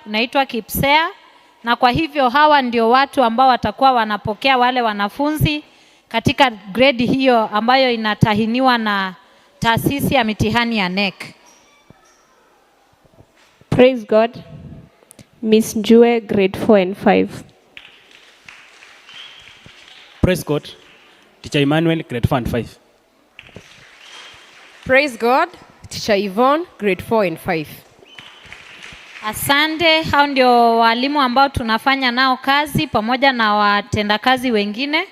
Inaitwa KIPSEA, na kwa hivyo hawa ndio watu ambao watakuwa wanapokea wale wanafunzi katika grade hiyo ambayo inatahiniwa na taasisi ya mitihani ya KNEC. Praise God. Miss Njue, grade 4 and 5. Praise God. Teacher Emmanuel, grade 4 and 5. Praise God. Teacher Yvonne, grade 4 and 5. Asante, hao ndio walimu ambao tunafanya nao kazi pamoja na watendakazi wengine.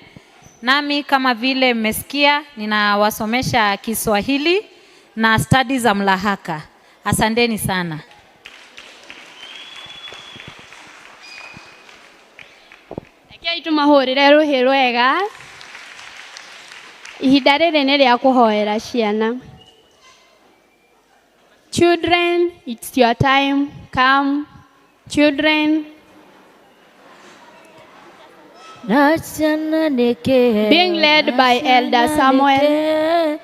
Nami kama vile mmesikia, ninawasomesha Kiswahili na stadi za mlahaka. Asanteni sana. Rekei tũmahũrĩre rũhĩ rwega. Ihinda rĩrĩ nĩ rĩa kũhoera ciana. Children, it's your time. Come. Children. Na ciana nĩ kĩheo. Being led by Elder Samuel.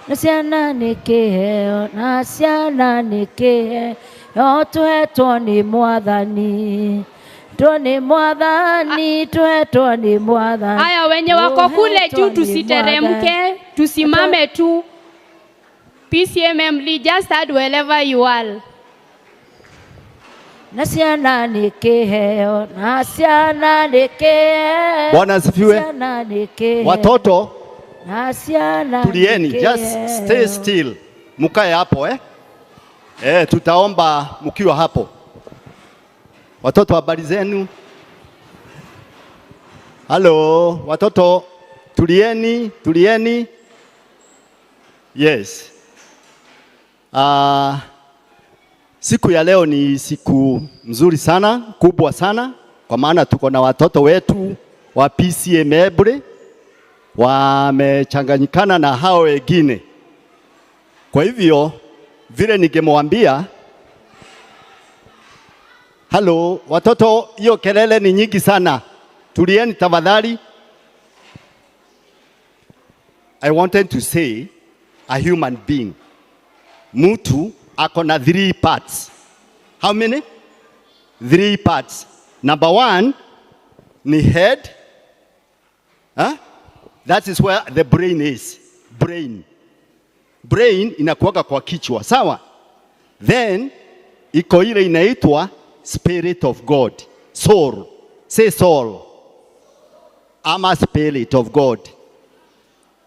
Na ciana nĩ kĩheo, na ciana nĩ kĩheo, tũhetwo nĩ Mwathani. Two nĩ Mwathani, tũhetwo nĩ Mwathani. Haya, wenye wako kule juu Tũhetwo nĩ tusiteremke, tusimame tu. PCMM, just start wherever you are. Na ciana nĩ kĩheo, na ciana nĩ kĩheo. Bwana asifiwe. Ciana nĩ kĩheo. Watoto Na ciana nĩ tulieni, just stay kĩheo. Still, mukae hapo eh? Eh, tutaomba mkiwa hapo. Watoto, habari zenu? Halo, watoto, tulieni, tulieni. Yes. Siku ya leo ni siku mzuri sana, kubwa sana, kwa maana tuko na watoto wetu wa PCEA Mebre wamechanganyikana na hao wengine. Kwa hivyo vile ningemwambia, halo watoto, hiyo kelele ni nyingi sana, tulieni tafadhali. I wanted to say a human being, mtu ako na three parts. How many? Three parts. Number one ni head. Huh? That is where the brain is. Brain. Brain inakuwaga kwa kichwa, sawa? Then iko ile inaitwa spirit of God, soul. Say soul. Ama spirit of God.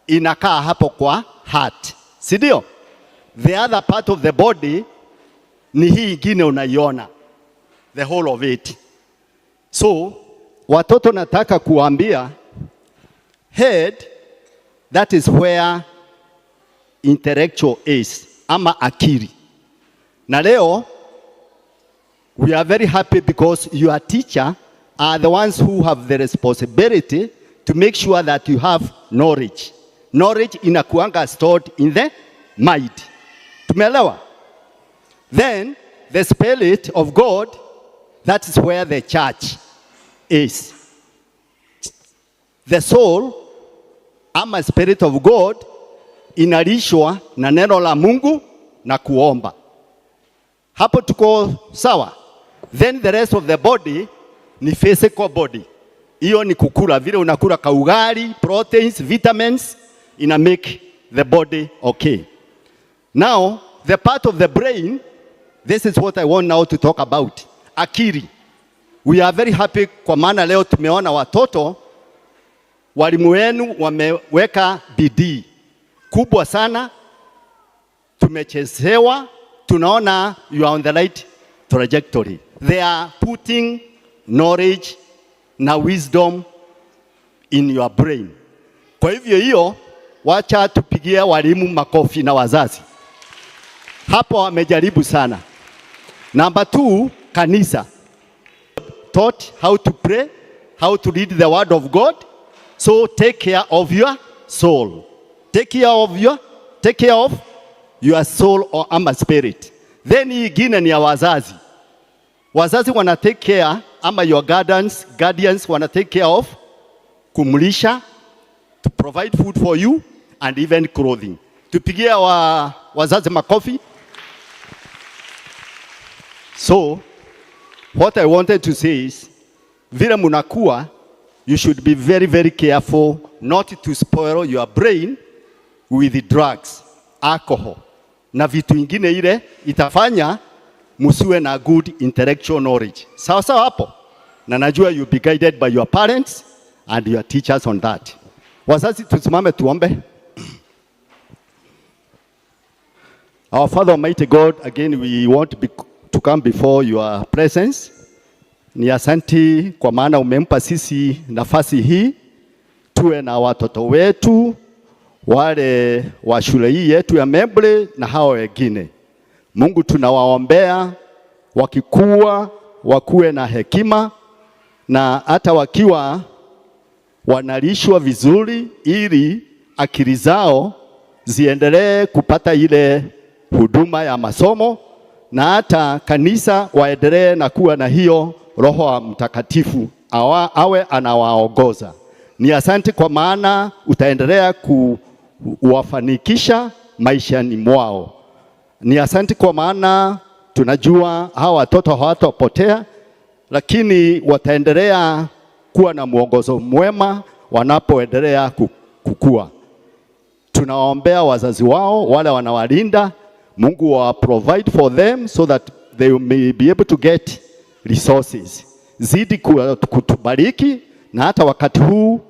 Inakaa hapo kwa heart, si ndio? The other part of the body ni hii ingine unaiona, the whole of it. So watoto, nataka kuambia head, that is where intellectual is, ama akili. Na leo we are very happy because your teacher are the ones who have the responsibility to make sure that you have knowledge. Knowledge inakuanga stored in the mind. Tumeelewa? Then the spirit of God, that is where the church is. The soul ama spirit of God inalishwa na neno la Mungu na kuomba. Hapo tuko sawa? Then the rest of the body ni physical body. Hiyo ni kukula, vile unakula kaugali, proteins, vitamins, ina make the body okay. Now, the part of the brain, this is what I want now to talk about. Akili. We are very happy kwa maana leo tumeona watoto, walimu wenu wameweka bidii kubwa sana, tumechezewa, tunaona you are on the right trajectory. They are putting knowledge na wisdom in your brain. Kwa hivyo hiyo, wacha tupigie walimu makofi na wazazi. Hapo wamejaribu sana. Number two, kanisa. Taught how to pray, how to read the word of God. So take care of your soul. Take care of your soul or ama spirit. Then hii ingine ni ya wazazi. Wazazi wana take care ama your guardians wana take care of kumlisha, to provide food for you and even clothing. Tupigie wazazi makofi. So What I wanted to say is, vile munakuwa, you should be very, very careful not to spoil your brain with drugs, alcohol na vitu ingine ile itafanya musiwe na good intellectual knowledge. Sawa sawa hapo? Na najua you'll be guided by your parents and your teachers on that. Wazazi tusimame tuombe. Our Father Almighty God, again we want to come before your presence. Ni asanti kwa maana umempa sisi nafasi hii tuwe na watoto wetu wale wa shule hii yetu ya Membley na hao wengine. Mungu, tunawaombea wakikua wakuwe na hekima na hata wakiwa wanalishwa vizuri, ili akili zao ziendelee kupata ile huduma ya masomo na hata kanisa waendelee na kuwa na hiyo Roho wa Mtakatifu awe anawaongoza. Ni asante kwa maana utaendelea kuwafanikisha maishani mwao. Ni asante kwa maana tunajua hawa watoto hawatapotea, lakini wataendelea kuwa na mwongozo mwema wanapoendelea kukua. Tunawaombea wazazi wao wale wanawalinda, Mungu wa provide for them so that they may be able to get resources. Zidi kutubariki na hata wakati huu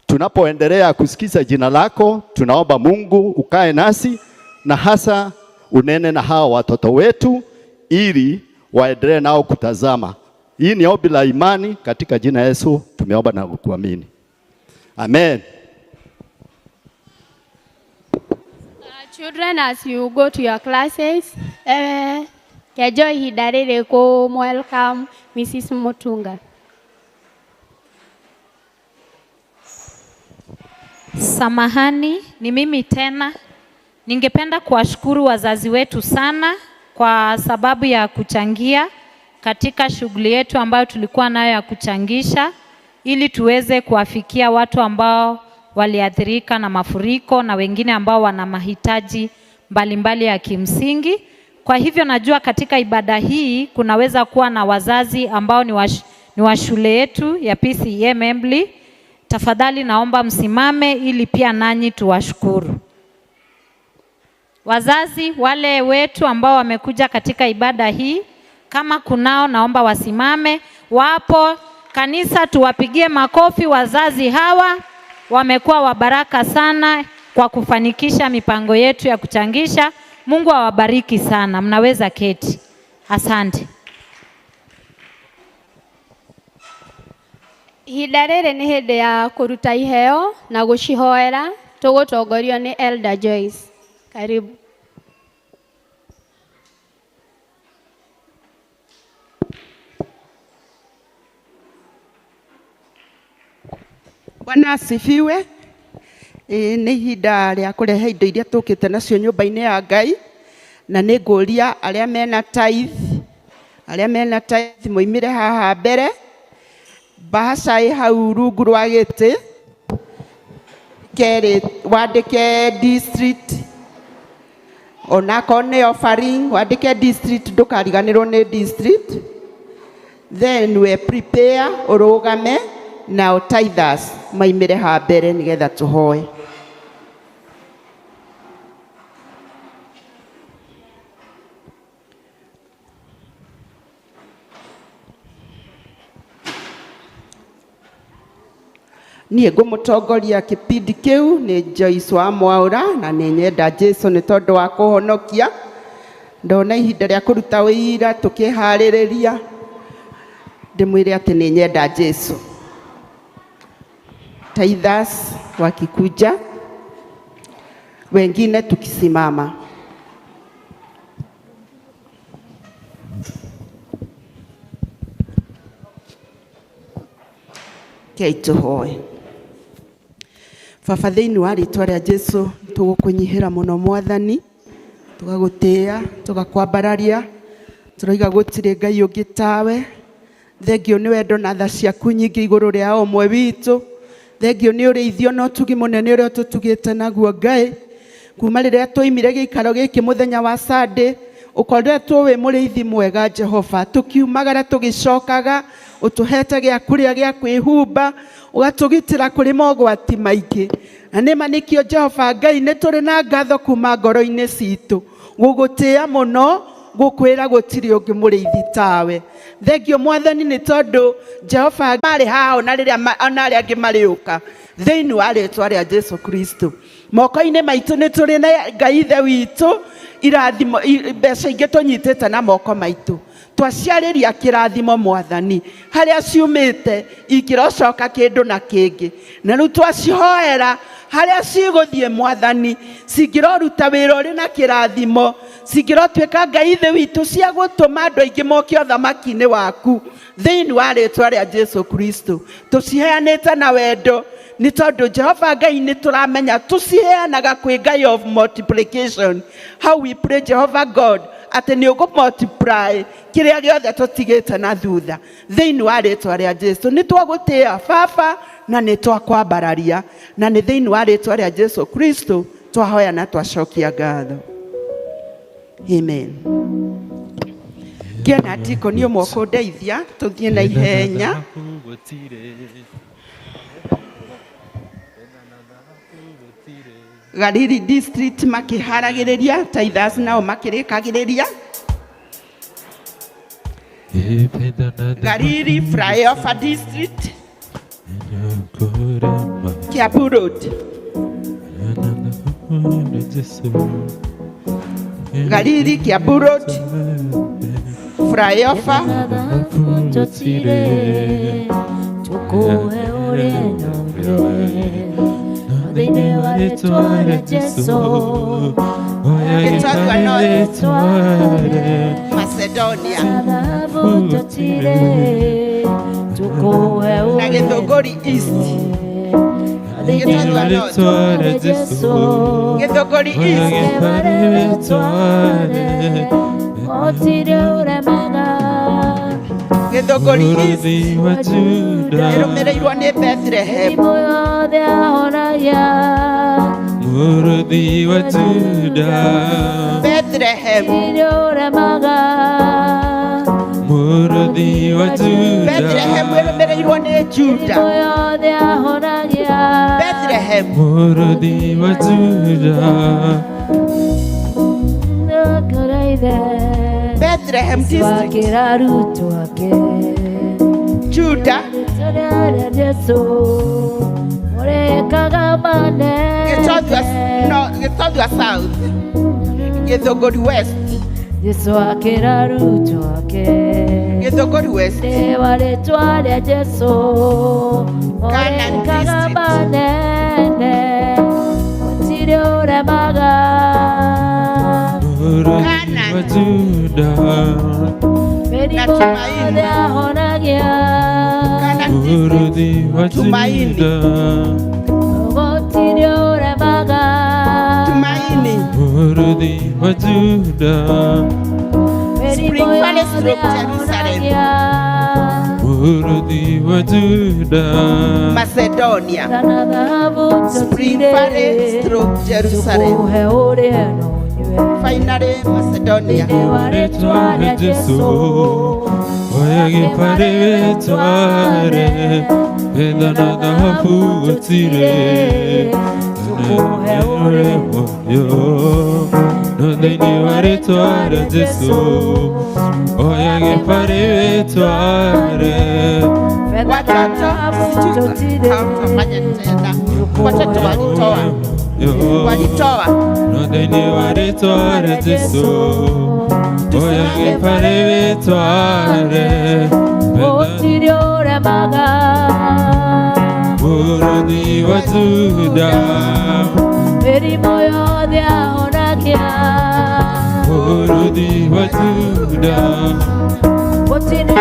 tunapoendelea kusikiza jina lako, tunaomba Mungu ukae nasi na hasa unene na hawa watoto wetu ili waendelee nao kutazama. Hii ni ombi la imani katika jina Yesu tumeomba na kuamini. Amen. Children, as you go to your classes, kejo ihinda rĩrĩ kũ welcome Mrs. Mutunga. Samahani, ni mimi tena. Ningependa kuwashukuru wazazi wetu sana kwa sababu ya kuchangia katika shughuli yetu ambayo tulikuwa nayo ya kuchangisha ili tuweze kuwafikia watu ambao waliathirika na mafuriko na wengine ambao wana mahitaji mbalimbali ya kimsingi. Kwa hivyo najua katika ibada hii kunaweza kuwa na wazazi ambao ni wa shule yetu ya PCEA Membley. Tafadhali naomba msimame ili pia nanyi tuwashukuru. Wazazi wale wetu ambao wamekuja katika ibada hii, kama kunao naomba wasimame. Wapo kanisa, tuwapigie makofi wazazi hawa. Wamekuwa wa baraka sana kwa kufanikisha mipango yetu ya kuchangisha. Mungu awabariki sana. Mnaweza keti. Asante. Ihinda rĩrĩ nĩ hĩndĩ ya kũruta iheo na gũcihoera, tũgũtongorio nĩ Elder Joyce. Karibu. Bwana asifiwe. Nĩ ihinda rĩa kũrehe indo iria tũkĩte nacio nyũmba-inĩ ya Ngai, na nĩ ngũria arĩa mena tithe, arĩa mena tithe moimĩre haha mbere. Bahasha ĩ hau rungu rwa gĩtĩ. Kerĩ wandĩke district, onakorwo nĩ offering wandĩke district, ndũkariganĩrwo nĩ district. Then we prepare ũrũgame nao tithers maimĩre haha mbere nĩgetha tũhoe. Niĩ ngũmũtongoria kĩbindi kĩu nĩ Joyce wa Mwaũra, na nĩ nyenda Jesu nĩ tondũ wa kũhonokia. Ndona ihinda rĩa kũruta ũira tũkĩharĩrĩria, ndĩmwĩre atĩ nĩ nyenda Jesu. Tithers wakikuja, wengine tukisimama. Kei tũhoe. Baba, thĩinĩ wa rĩtwa rĩa Jesu tũgũkũnyihĩra mũno Mwathani, tũgagũtĩĩa, tũgakwambararia, tũroiga gũtirĩ Ngai ũngĩ tawe. Thengio nĩ wendo na tha ciaku nyingĩ igũrũ rĩa o ũmwe witũ. Thengio nĩ ũrĩithio na ũtugi mũnene ũrĩa ũtũtugĩte naguo Ngai. Kuma rĩrĩa twoimire gĩikaro gĩkĩ mũthenya wa Sunday, Ũkoretwo wĩ mũrĩithi mwega Jehova, tũkiumagara tũgĩcokaga, ũtũhete gĩa kũrĩa gĩa kwĩhumba, ũgatũgitĩra kũrĩ mogwati maingĩ. Na nĩma nĩkĩo Jehova Ngai nĩ tũrĩ na ngatho kuma ngoro-inĩ citũ, gũgũtĩĩa mũno, gũkwĩra gũtirĩ ũngĩ mũrĩithi tawe. Thengio Mwathani nĩ tondũ Jehova marĩ haha ona rĩrĩa ona arĩa angĩ marĩũka thĩinĩ wa rĩtwa rĩa Jesu Kristo. Moko-inĩ maitũ nĩ tũrĩ na Ngai ithe witũ, irathimo mbeca ingĩ tũnyitĩte na moko maitũ, twaciarĩria kĩrathimo Mwathani, harĩa ciumĩte ingĩrocoka kĩndũ na kĩngĩ, na rĩu twacihoera harĩa cigũthiĩ Mwathani, cingĩroruta wĩra ũrĩ na kĩrathimo, cingĩrotuĩka Ngai ithe witũ cia gũtũma andũ aingĩ moke ũthamaki-inĩ waku thĩinĩ wa rĩtwa rĩa Jesu Kristo. Tũciheanĩte na wendo nĩ tondũ Jehova Ngai nĩ tũramenya tũciheanaga kwĩ Ngai of multiplication. How we pray, Jehovah God, atĩ nĩ ũgũ multiply kĩrĩa gĩothe tũtigĩte na thutha thĩinĩ wa rĩtwa rĩa Jesu. Nĩ twagũtĩĩa Baba na nĩ twakwambararia, na nĩ thĩinĩ wa rĩtwa rĩa Jesu Kristo twahoya na twacokia ngatho. Amen. Ngĩona ndikoni ũmwe ũkũndeithia tũthiĩ na ihenya. Gariri district makĩharagĩrĩria, Tithers nao makĩrĩkagĩrĩria. Gariri Flyover district, Kiambu Road. Gariri Kiambu Road Flyover. Tukuhe ũrĩa thĩinĩ wa rĩtwa rĩa Jesu. Gĩtagwa North Macedonia Thahabu tũtirĩ tukuhe na Gĩthũngũri East. Thĩinĩ wa rĩtwa rĩa Jesu. Gĩthũngũri East. Gũtirĩ ũremaga. Gĩthũngũri East ĩrũmĩrĩirwo nĩ Bethlehem. Mĩrimũ yothe ahonagia. Mũrũthi wa Juda. Bethlehem. Gũtirĩ ũremaga. Mũrũthi wa Juda. Bethlehem ĩrũmĩrĩirwo nĩ Juda. Mĩrimũ yothe ahonagia. Bethlehem. Mũrũthi wa Juda. Bethlehem district. Wakĩra arutwo ake. Juda. Rĩtwa rĩa Jesu mũrĩkaga manene. Gĩthothua no Gĩthothua South. Gĩthũngũri West. Jesu akĩra arutwo ake. Gĩthũngũri West. Thĩinĩ wa rĩtwa rĩa Jesu Canaan mũrĩkaga district. manene. Gũtirĩ ũremaga. Mũrũthi wa Juda. Mĩrimũ Tumaini. yothe ahonagia. Canaan district. Mũrũthi wa Tumaini. Juda. Gũtirĩ ũremaga. Tumaini. Mũrũthi wa Juda. Mĩrimũ Spring Valley yothe stroke Jerusalem. ahonagia. Mũrũthi wa Juda. Macedonia. Kana thahabu Spring tũtirĩ Valley stroke Jerusalem. tukuhe ũrĩe na ũnyue. Finally Macedonia. Thĩinĩ wa rĩtwa rĩa Jesu Oya gĩbarĩ wĩtware, betha na thahabu gũtirĩ. Tukuhe ũrĩe No thĩinĩ wa rĩtwa rĩa Jesu, oya gĩbarĩ wĩtware. Fedha na Watoto thahabu sijui tũtirĩ hawatafanya tena. Watoto walitoa. Walitoa. No thĩinĩ wa rĩtwa rĩa Jesu, oya gĩbarĩ wĩtware. Gũtirĩ ũremaga. Mũrũthi wa Juda. Mĩrimũ yothe ahonagia. Mũrũthi wa Juda. Gũtirĩ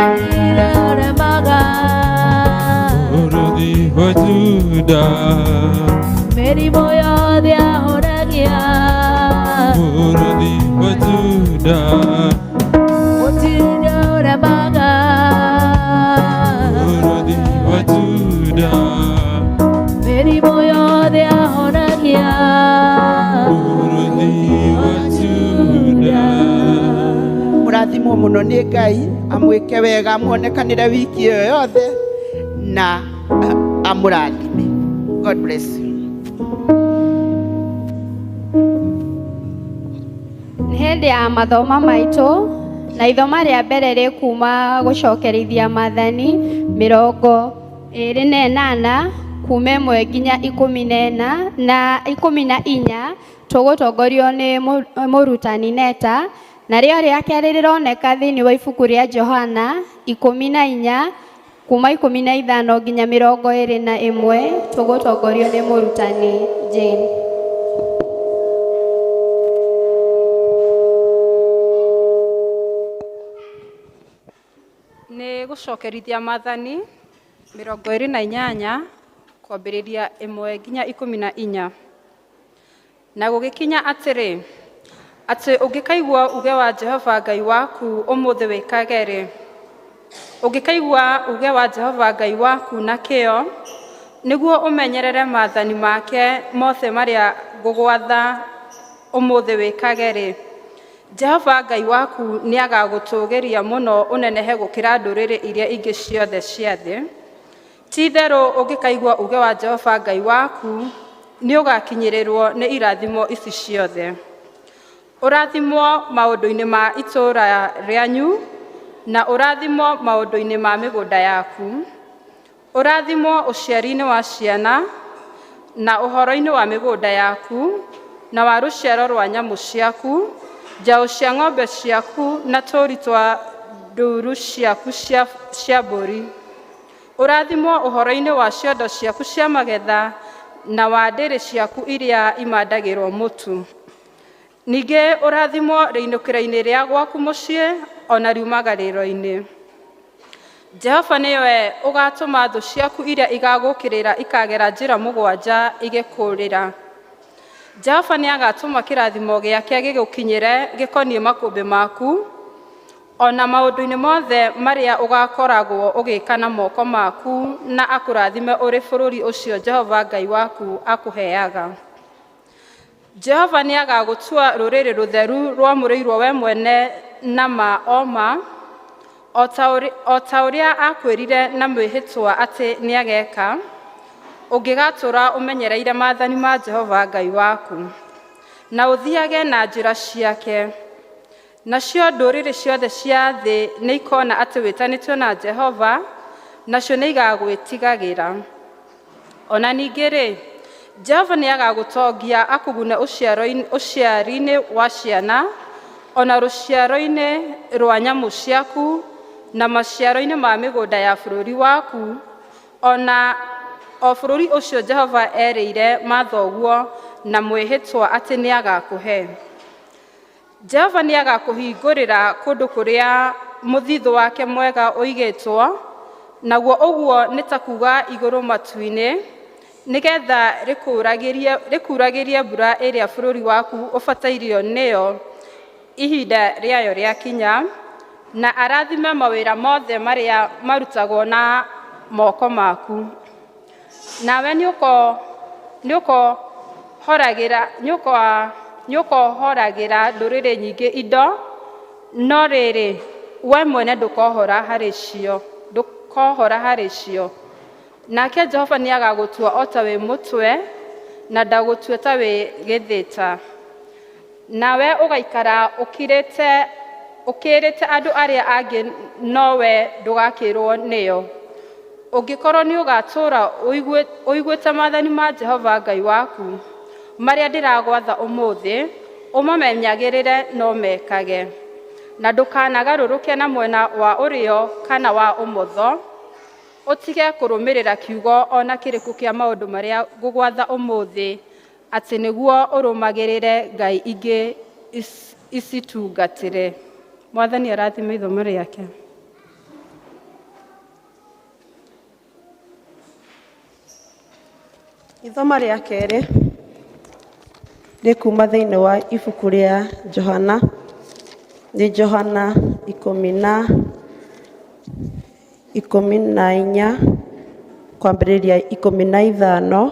ũremaga. Mũrũthi wa Juda. Mĩrimũ yothe ahonagia. Mũrũthi wa Juda. Gũtirĩ ũremaga. Mũrũthi wa Juda. Mĩrimũ yothe ahonagia. Mũrũthi wa Juda. mũno nĩ Ngai, amwĩke wega, amuonekanĩre wiki ĩyo yothe na amũrathime. God bless you. Nĩ hĩndĩ ya mathoma maitũ na ithoma rĩa mbere rĩkuma gũcokerithia maathani 28 kuma 1 nginya 14 na 14, tũgũtongorio nĩ mũrutani Neta, na rĩo rĩa kerĩ rĩroneka thĩinĩ wa ibuku rĩa Johana 14 kuma 15 nginya 21, tũgũtongorio nĩ mũrutani Jane. Nĩ gũcokerithia maathani 28 kwambĩrĩria 1 nginya 14. Na gũgĩkinya atĩrĩ, atĩ ũngĩkaigua uge wa Jehova Ngai waku ũmũthĩ wĩkage-rĩ, ũngĩkaigua uge wa Jehova Ngai waku na kĩyo, nĩguo ũmenyerere maathani make mothe marĩa ngũgwatha ũmũthĩ wĩkage-rĩ, Jehova Ngai waku nĩagagũtũũgĩria mũno ũnenehe gũkĩra ndũrĩrĩ iria ingĩ ciothe cia thĩ. Ti-itherũ ũngĩkaigua uge wa Jehova Ngai waku, nĩũgakinyĩrĩrwo nĩ irathimo ici ciothe. Ũrathimwo maũndũ-inĩ ma itũũra rĩanyu, na ũrathimwo maũndũ-inĩ ma mĩgũnda yaku. Ũrathimwo ũciari-inĩ wa ciana, na ũhoro-inĩ wa mĩgũnda yaku, na wa rũciaro rwa nyamũ ciaku, njaũ cia ng'ombe ciaku, na tũũri twa ndũũru ciaku cia mbũri. Ũrathimwo ũhoro-inĩ wa ciondo ciaku cia magetha, na wa ndĩrĩ ciaku iria imandagĩrwo mũtu. Ningĩ ũrathimwo rĩinũkĩro-inĩ rĩa gwaku mũciĩ, ona riumagarĩro-inĩ. Jehova nĩwe ũgaatũma thũ ciaku iria igagũũkĩrĩra ikagera njĩra 7 igĩkũũrĩra. Jehova nĩagatũma kĩrathimo gĩake gĩgũkinyĩre gĩkoniĩ makũmbĩ maku, ona maũndũ-inĩ mothe marĩa ũgaakoragwo ũgĩka na moko maku, na akũrathime ũrĩ bũrũri ũcio Jehova Ngai waku akũheaga. Jehova nĩagagũtua rũrĩrĩ rũtheru rwamũrĩirwo we mwene na ma o ma, o ta ũrĩa akwĩrire na mwĩhĩtwa atĩ nĩageka, ũngĩgatũũra ũmenyereire maathani ma Jehova Ngai waku, na ũthiage na njĩra ciake. Nacio ndũrĩrĩ ciothe cia thĩ nĩikona atĩ wĩtanĩtio na Jehova, nacio nĩigagwĩtigagĩra. Ona ningĩ-rĩ, Jehova nĩagagũtongia akũgune ũciari-inĩ wa ciana, ona rũciaro-inĩ rwa nyamũ ciaku, na maciaro-inĩ ma mĩgũnda ya bũrũri waku, ona o bũrũri ũcio Jehova erĩire mathoguo na mwĩhĩtwa atĩ nĩagakũhe. Jehova nĩagakũhingũrĩra kũndũ kũrĩa mũthithũ wake mwega ũigĩtwo, naguo ũguo nĩ ta kuuga igũrũ matu-inĩ, nĩgetha rĩkuuragĩrie mbura ĩrĩa bũrũri waku ũbatairio nĩyo ihinda rĩayo rĩakinya, na arathime mawĩra mothe marĩa marutagwo na moko maku. Nawe nĩũkohoragĩra ndũrĩrĩ nyingĩ indo, no rĩrĩ, we mwene ndũkohora harĩ cio. Nake Jehova nĩagagũtua o ta wĩ mũtwe, na ndagũtue ta wĩ gĩthĩta. Nawe ũgaikara ũkĩrĩte andũ arĩa angĩ, nowe ndũgakĩrwo nĩo. Ũngĩkorwo nĩũgatũũra ũiguĩte maathani ma Jehova Ngai waku, marĩa ndĩragwatha ũmũthĩ, ũmamenyagĩrĩre no mekage. Na ndũkanagarũrũke na mwena wa ũrĩo kana wa ũmotho, ũtige kũrũmĩrĩra kiugo o na kĩrĩkũ kĩa maũndũ marĩa ngũgwatha ũmũthĩ, atĩ nĩguo ũrũmagĩrĩre ngai ingĩ icitungatĩre. Mwathani arathime ithomo rĩake. Ithoma rĩa kerĩ rĩkuma thĩinĩ wa ibuku rĩa Johana, nĩ Johana 14 kwambĩrĩria 15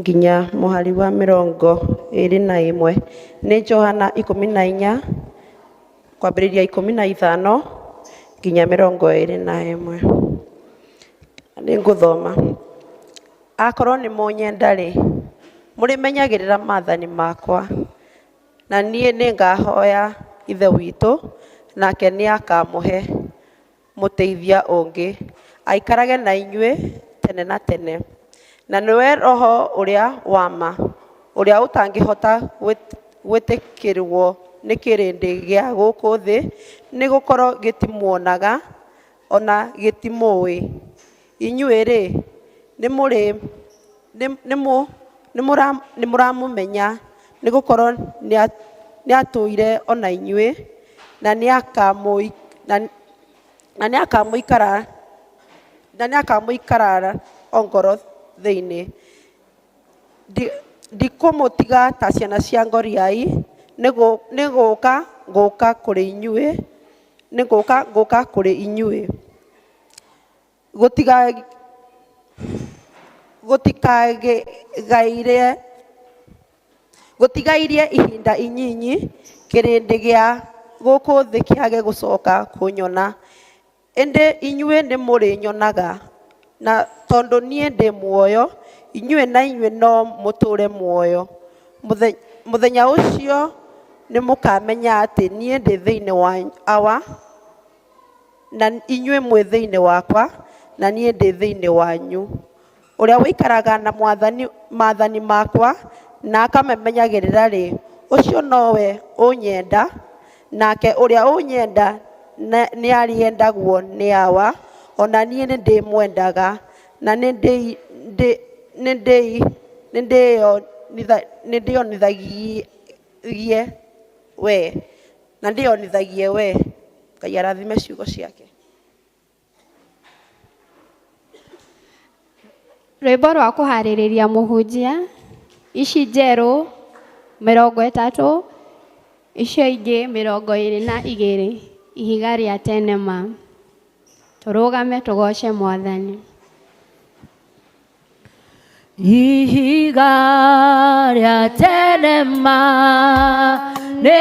nginya mũhari wa 21. Nĩ Johana 14 Kwambĩrĩria 15 nginya 21. Nĩ ngũthoma. Akorwo nĩ mũnyenda-rĩ, mũrĩmenyagĩrĩra maathani makwa, na niĩ nĩngahoya Ithe witũ, nake nĩakamũhe mũteithia ũngĩ, aikarage na inyuĩ tene na tene. Na nĩwe Roho ũrĩa wa ma, ũrĩa ũtangĩhota gwĩtĩkĩrwo nĩ kĩrĩndĩ gĩa gũkũ thĩ, nĩ gũkorwo gĩtimuonaga ona gĩtimũĩ. Inyuĩ-rĩ, nĩmũramũmenya, nĩ gũkorwo nĩatũire o na inyuĩ, na nĩakamũikara o ngoro thĩinĩ. Ndikũmũtiga ta ciana cia ngoriai, nĩgũũka ngũũka kũrĩ inyuĩ, nĩgũũka ngũũka kũrĩ inyuĩ. Gũtigairie ihinda inyinyi kĩrĩndĩ gĩa gũkũ thĩ kĩage gũcoka kũnyona, ĩndĩ inyuĩ nĩmũrĩnyonaga, na tondũ niĩ ndĩ muoyo, inyuĩ na inyuĩ no mũtũũre muoyo. Mũthenya ũcio nĩmũkamenya atĩ niĩ ndĩ thĩinĩ wa Awa, na inyuĩ mwĩ thĩinĩ wakwa, na niĩ ndĩ thĩinĩ wanyu. Ũrĩa ũikaraga na maathani makwa na akamamenyagĩrĩra-rĩ, ũcio nowe ũnyenda, nake ũrĩa ũnyenda nĩarĩendagwo nĩ Awa, o na niĩ nĩndĩmwendaga, na nĩndĩyonithagie we, na ndĩyonithagie we. Ngai arathime ciugo ciake. Rwĩmbo rwa kũharĩrĩria mũhunjia, ici njerũ 30, icio ingĩ 22, ihiga rĩa tene ma. Tũrũgame tũgoce Mwathani. Ihiga rĩa tene ma nĩ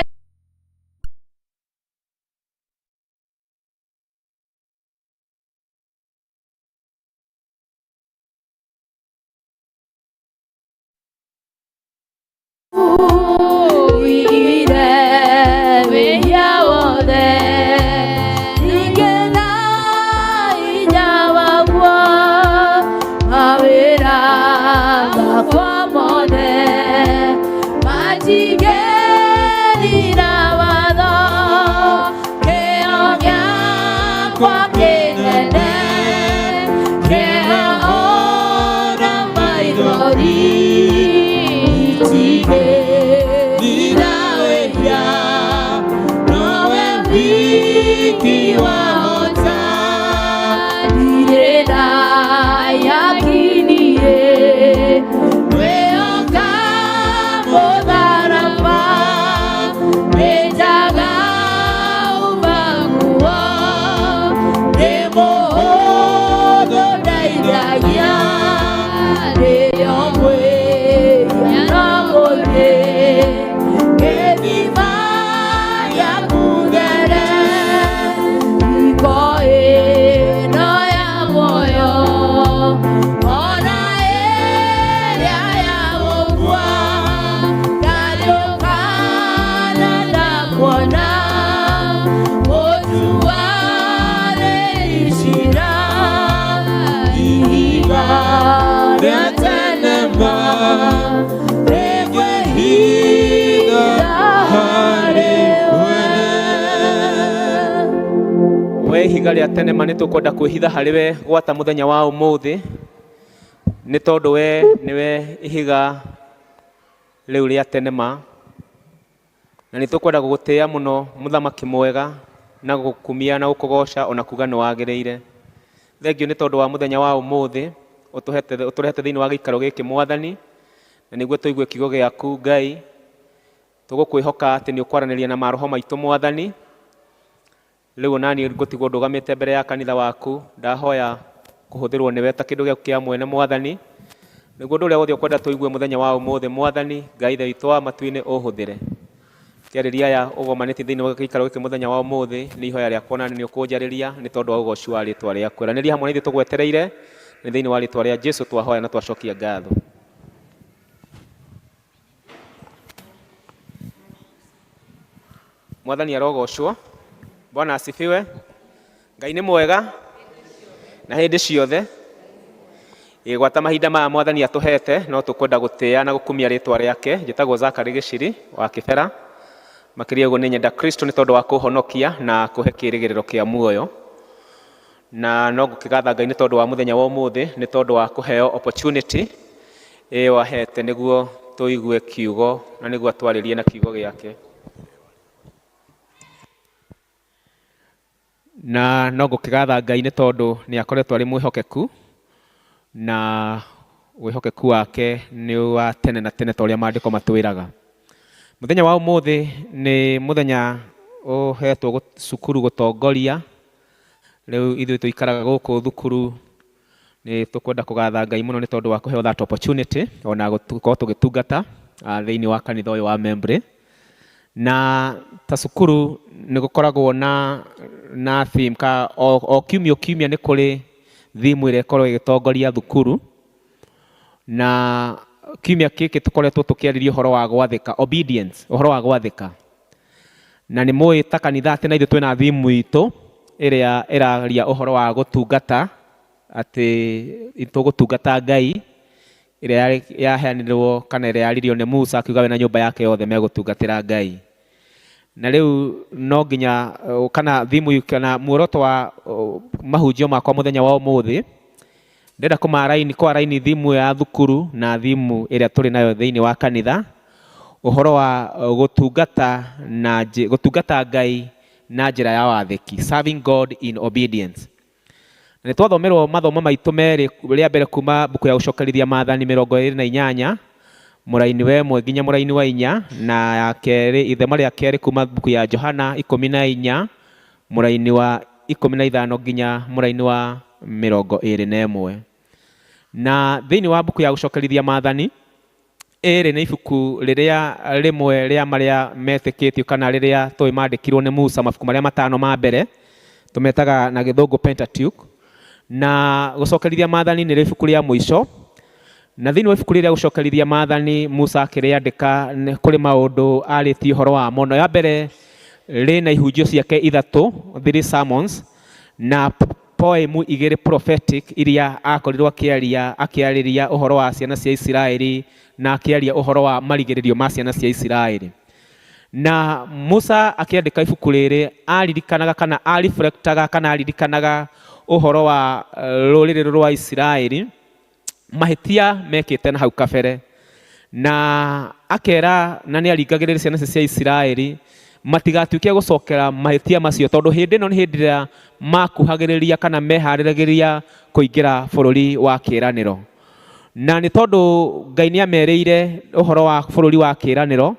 We ihiga rĩa tene ma nĩtũkwenda kwĩhitha harĩ we gwata mũthenya wa ũmũthĩ, nĩ tondũ we nĩwe ihiga rĩu rĩa tene ma, na nĩtũkwenda gũgũtĩĩa mũno mũthamaki mwega, na gũgũkumia na gũkũgoca ona kuga nĩ wagĩrĩire. Thengiũ nĩ tondũ wa mũthenya wa ũmũthĩ ũtũrehete thĩinĩ wa gĩikaro gĩkĩ Mwathani, na nĩguo tũigue kiugo gĩaku Ngai. Tũgũkwĩhoka atĩ nĩ ũkwaranĩria na maroho maitũ Mwathani. Rĩu ona niĩ ngũtigwo ndũgamĩte mbere ya kanitha waku, ndahoya kũhũthĩrwo nĩwe ta kĩndũ gĩaku kĩa mwene Mwathani, nĩguo ũndũ ũrĩa wothe ũkwenda tũigue mũthenya wa ũmũthĩ Mwathani, Ngai Ithe witũ wa matu-inĩ ũhũthĩre. Kĩarĩria aya ũgomanĩtie thĩinĩ wa gĩikaro gĩkĩ mũthenya wa ũmũthĩ, nĩ ihoya rĩakwa na nĩ ũkũnjarĩria nĩ tondũ wa ũgoci wa rĩtwa rĩaku. Aranĩria hamwe na ithuĩ tũgwetereire, nĩ thĩinĩ wa rĩtwa rĩa Jesu twahoya na twacokia ngatho. Mwathani arogocwo. Bwana asifiwe. Ngai nĩ mwega na hĩndĩ ciothe. Ĩ, gwata mahinda maya Mwathani atũhete no tũkwenda gũtĩa na gũkumia rĩtwa rĩake. Njĩtagwo Zakari Gĩciri wa Kĩbera. Makĩria ũguo nĩ nyenda Kristo nĩ tondũ wa kũhonokia na kũhe kĩĩrĩgĩrĩro kĩa muoyo. Na no ngũkĩgatha Ngai nĩ tondũ wa mũthenya wa ũmũthĩ, nĩ tondũ wa kũheo opportunity ĩyo ahete nĩguo tũigue kiugo na nĩguo atwarĩrie na kiugo gĩake. Na no ngũkĩgatha Ngai nĩ tondũ nĩ akoretwo arĩ mwĩhokeku, na wĩhokeku wake nĩ wa tene na tene ta ũrĩa maandĩko matwĩraga. Mũthenya wa ũmũthĩ nĩ mũthenya ũhetwo cukuru gũtongoria. Rĩu ithuĩ tũikaraga gũkũ thukuru nĩ tũkwenda kũgatha Ngai mũno nĩ tondũ wa kũheo that opportunity ona gũkorwo tũgĩtungata thĩinĩ wa kanitha ũyũ wa Membley. Na ta cukuru nĩ gũkoragwo na theme ka o kiumia o kiumia nĩ kũrĩ theme ĩrĩa ĩkoragwo ĩgĩtongoria thukuru. Na kiumia gĩkĩ tũkoretwo tũkĩarĩria ũhoro wa gwathĩka, obedience, ũhoro wa gwathĩka. Na nĩ mũĩ ta kanitha atĩ na ithuĩ twĩna theme itũ ĩrĩa ĩraria ũhoro wa gũtungata, atĩ tũgũtungata Ngai, ĩrĩa yaheanirwo kana ĩrĩa yaririo nĩ Musa akiuga we na nyũmba yake yothe megũtungatĩra Ngai. Na rĩu no nginya kana theme kana muoroto wa mahunjio makwa mũthenya wa ũmũthĩ, ndĩrenda kũaraini theme ya thukuru na theme ĩrĩa tũrĩ nayo thĩinĩ wa kanitha, ũhoro wa gũtungata na gũtungata Ngai na njĩra ya wathĩki, serving God in obedience. Na nĩ twathomerwo mathomo maitũ merĩ, rĩa mbere kuma mbuku ya gũcokerithia maathani 28 mũraini wa 1 nginya mũraini wa 4, na ya kerĩ ithema rĩa kerĩ kuma mbuku ya Johana 14 mũraini wa 15 nginya mũraini wa 21. Na thĩinĩ wa mbuku ya gũcokerithia maathani ĩrĩ nĩ ibuku rĩrĩa rĩmwe rĩa marĩa metĩkĩtio kana rĩrĩa tũĩ mandĩkirwo nĩ Musa, mabuku marĩa matano ma mbere tũmetaga na gĩthũngũ Pentateuch. Na gũcokerithia maathani nĩ ibuku rĩa mũico. Na thĩinĩ wa ibuku rĩrĩa gũcokerithia maathani Musa akĩrĩandĩka kũrĩ maũndũ arĩtie ũhoro wamo. Na ya mbere rĩna ihunjio ciake ithatũ, 3 sermons, na poem igĩrĩ prophetic iria akorirwo akĩaria, akĩarĩria ũhoro wa ciana cia Isiraeli na akĩaria ũhoro wa marigĩrĩrio ma ciana cia Isiraeli. Na Musa akĩandĩka ibuku rĩrĩ aririkanaga kana areflectaga kana aririkanaga ũhoro wa rũrĩrĩ rwa Isiraeli, mahĩtia mekĩte na hau kabere, na akera na nĩ aringagĩrĩria ciana cia Isiraeli matigatuĩke gũcokera mahĩtia macio, tondũ hĩndĩ ĩno nĩ hĩndĩ ĩrĩa makuhagĩrĩria kana meharĩragĩria kũingĩra bũrũri wa kĩĩranĩro. Na nĩ tondũ Ngai nĩ amerĩire ũhoro wa bũrũri wa kĩĩranĩro,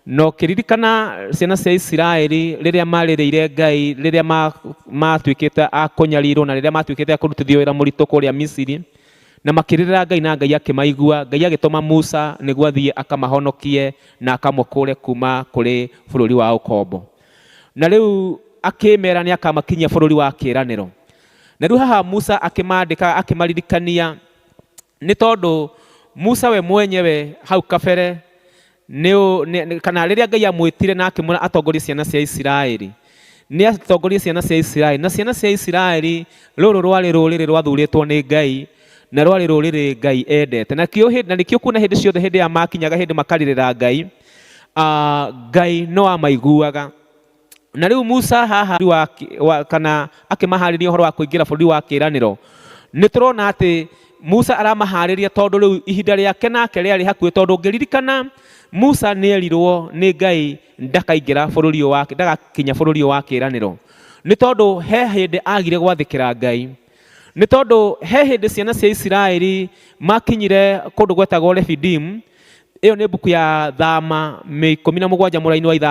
no kĩririkana ciana cia Isiraeli rĩrĩa marĩrĩire Ngai, rĩrĩa matuĩkĩte a kũnyarirwo na rĩrĩa matuĩkĩte a kũrutithio wĩra mũritũ kũrĩa Misiri, na makĩrĩrĩra Ngai na Ngai akĩmaigua. Ngai agĩtũma Musa nĩguo athiĩ akamahonokie na akamũkũre kuma kũrĩ bũrũri wa ũkombo. Na rĩu akĩmera nĩ akamakinyia bũrũri wa kĩĩranĩro. Na rĩu haha Musa akĩmandĩka akĩmaririkania, nĩ tondũ Musa we mwenyewe hau kabere kana rĩrĩa Ngai amwĩtire na akĩmwĩra atongorie ciana cia Isiraeli, nĩ atongorie ciana cia Isiraeli, na ciana cia Isiraeli rũrũ rwarĩ rũrĩrĩ rwathurĩtwo nĩ Ngai na rwarĩ rũrĩrĩ Ngai endete. Na nĩkĩo kuona hĩndĩ ciothe hĩndĩ ya makinyaga hĩndĩ makarĩrĩra Ngai, Ngai no amaiguaga. Na rĩu Musa haha kana akĩmaharĩria ũhoro wa kũingĩra bũrũri wa kĩĩranĩro, nĩ tũrona atĩ Musa aramaharĩria tondũ rĩu ihinda rĩake nake rĩarĩ hakuhĩ, tondũ ũngĩririkana Musa nĩerirwo nĩ Ngai ndakaingĩra bũrũri ũyũ wa, ndagakinya bũrũri ũyũ wa kĩĩranĩro, nĩ tondũ he hĩndĩ agire gwathĩkĩra Ngai. Nĩ tondũ he hĩndĩ ciana cia Isiraeli makinyire kũndũ gwetagwo Refidim. Ĩyo nĩ mbuku ya Thama 17 mũraini wa